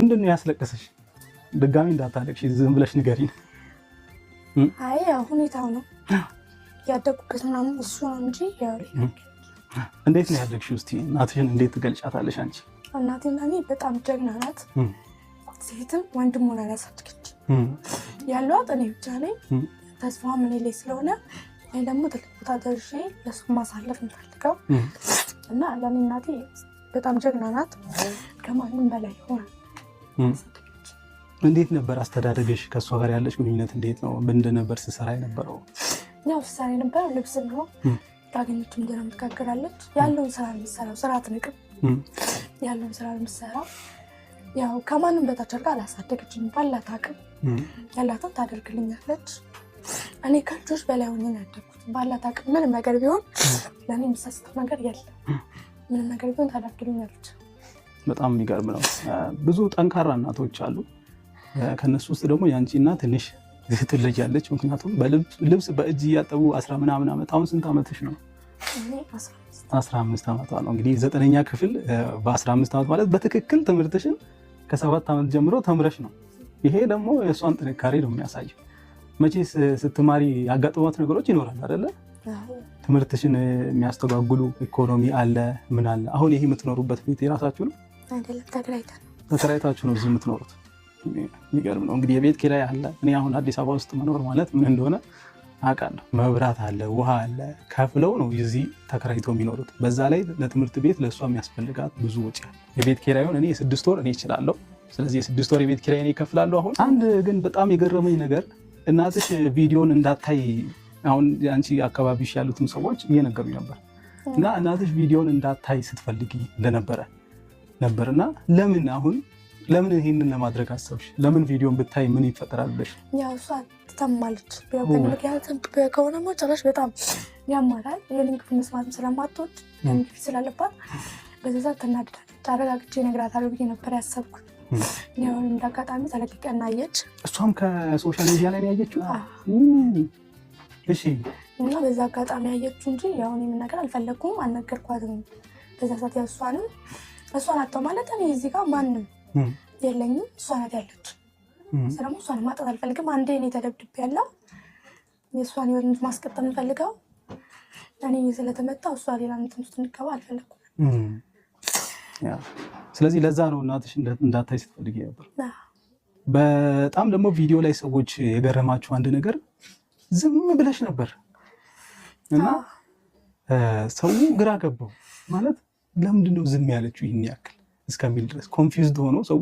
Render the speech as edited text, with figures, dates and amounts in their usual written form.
ምንድን ነው ያስለቀሰሽ? ድጋሚ እንዳታለቅሽ ዝም ብለሽ ንገሪን። አይ ያው ሁኔታው ነው ያደጉበት ምናምን እሱ ነው እንጂ ያው እንዴት ነው ያደግሽው? እስቲ እናትሽን እንዴት ትገልጫታለሽ አንቺ? እናቴ ለእኔ በጣም ጀግና ናት። ሴትም ወንድም ሆና ያሳደገች ያሏት እኔ ብቻ ነኝ። ተስፋዋም እኔ ላይ ስለሆነ እኔ ደግሞ ትልቅ ቦታ ደርሼ ለሱ ማሳለፍ እንፈልገው እና ለእኔ እናቴ በጣም ጀግና ናት። ከማንም በላይ ሆና ያሳደገች። እንዴት ነበር አስተዳደግሽ? ከእሷ ጋር ያለሽ ግንኙነት እንዴት ነው? ምንድን ነበር ስትሰራ የነበረው? ያው ስሰራ የነበረው ልብስ ነው። ካገኘችው እንጀራ ትጋግራለች። ያለውን ስራ ነው የምትሰራው። ስራ አትንቅም። ያለውን ስራ ነው የምትሰራው። ያው ከማንም በታች አድርጋ አላሳደገችኝም። ባላት አቅም ያላትን ታደርግልኛለች። እኔ ከልጆች በላይ ሆኜ ነው ያደግኩት። ባላት አቅም ምንም ነገር ቢሆን ለእኔ የምሰስተው ነገር የለም። ምንም ነገር ቢሆን ታደርግልኛለች። በጣም የሚገርም ነው። ብዙ ጠንካራ እናቶች አሉ። ከነሱ ውስጥ ደግሞ የአንቺ እናት ትንሽ ትለያለች። ምክንያቱም ልብስ በእጅ እያጠቡ 10 ምናምን ዓመት፣ አሁን ስንት ዓመትሽ ነው? እኔ 15። 15 ዓመቷ ነው። እንግዲህ 9ኛ ክፍል በ15 ዓመት ማለት በትክክል ትምህርትሽን ከ7 ዓመት ጀምሮ ተምረሽ ነው። ይሄ ደግሞ የእሷን ጥንካሬ ነው የሚያሳየው። መቼስ ስትማሪ ያጋጠሟት ነገሮች ይኖራል አይደለ? ትምህርትሽን የሚያስተጓጉሉ ኢኮኖሚ አለ፣ ምን አለ። አሁን ይሄ የምትኖሩበት ቤት የራሳችሁ ነው? አይደለም፣ ተከራይተን። ተከራይታችሁ ነው እዚህ የምትኖሩት። የሚገርም ነው። እንግዲህ የቤት ኪራይ አለ። እኔ አሁን አዲስ አበባ ውስጥ መኖር ማለት ምን እንደሆነ አውቃለሁ። መብራት አለ፣ ውሃ አለ። ከፍለው ነው እዚህ ተከራይተው የሚኖሩት። በዛ ላይ ለትምህርት ቤት ለእሷ የሚያስፈልጋት ብዙ ወጪ አለ። የቤት ኪራዩን እኔ የ6 ወር እኔ እችላለሁ። ስለዚህ የ6 ወር የቤት ኪራይ እኔ እከፍላለሁ። አሁን አንድ ግን በጣም የገረመኝ ነገር እናትሽ ቪዲዮን እንዳታይ፣ አሁን አንቺ አካባቢሽ ያሉትም ሰዎች እየነገሩኝ ነበር እና እናትሽ ቪዲዮን እንዳታይ ስትፈልጊ እንደነበረ ነበርና ለምን አሁን ለምን ይሄንን ለማድረግ አሰብሽ? ለምን ቪዲዮን ብታይ ምን ይፈጠራል ብለሽ? ያው እሷ ትታማለች። ያው ምክንያቱም ከሆነማ ጭራሽ በጣም ያማታል። የኔን ክፉ መስማትም ስለማትወድ፣ ደም ግፊት ስላለባት በዛ ሰዓት ትናደዳለች። አረጋግቼ እነግራታለሁ ብዬ ነበር ያሰብኩት። ያው እንደ አጋጣሚ ተለቅቀና አየች። እሷም ከ social media ላይ ነው ያየችው? እሺ። እና በዛ አጋጣሚ ያየችው እንጂ ያው እኔ መናገር አልፈለኩም፣ አልነገርኳትም። በዛ ሰዓት ያው እሷንም እሷን አጣሁ ማለት እኔ እዚህ ጋር ማንም የለኝም፣ እሷ ናት ያለች። ደግሞ እሷን ማጣት አልፈልግም። አንዴ እኔ ተደብድቤ ያለው የእሷን ህይወት ማስቀጠል የምፈልገው እኔ ስለተመታው እሷ ሌላ እንትን ውስጥ እንድትገባ አልፈለኩም። ስለዚህ ለዛ ነው እናትሽ እንዳታይ ስትፈልጊ ነበር። በጣም ደግሞ ቪዲዮ ላይ ሰዎች የገረማችሁ አንድ ነገር ዝም ብለሽ ነበር እና ሰው ግራ ገባው። ማለት ለምንድን ነው ዝም ያለችው ይህን ያክል እስከሚል ድረስ confused ሆኖ ሰው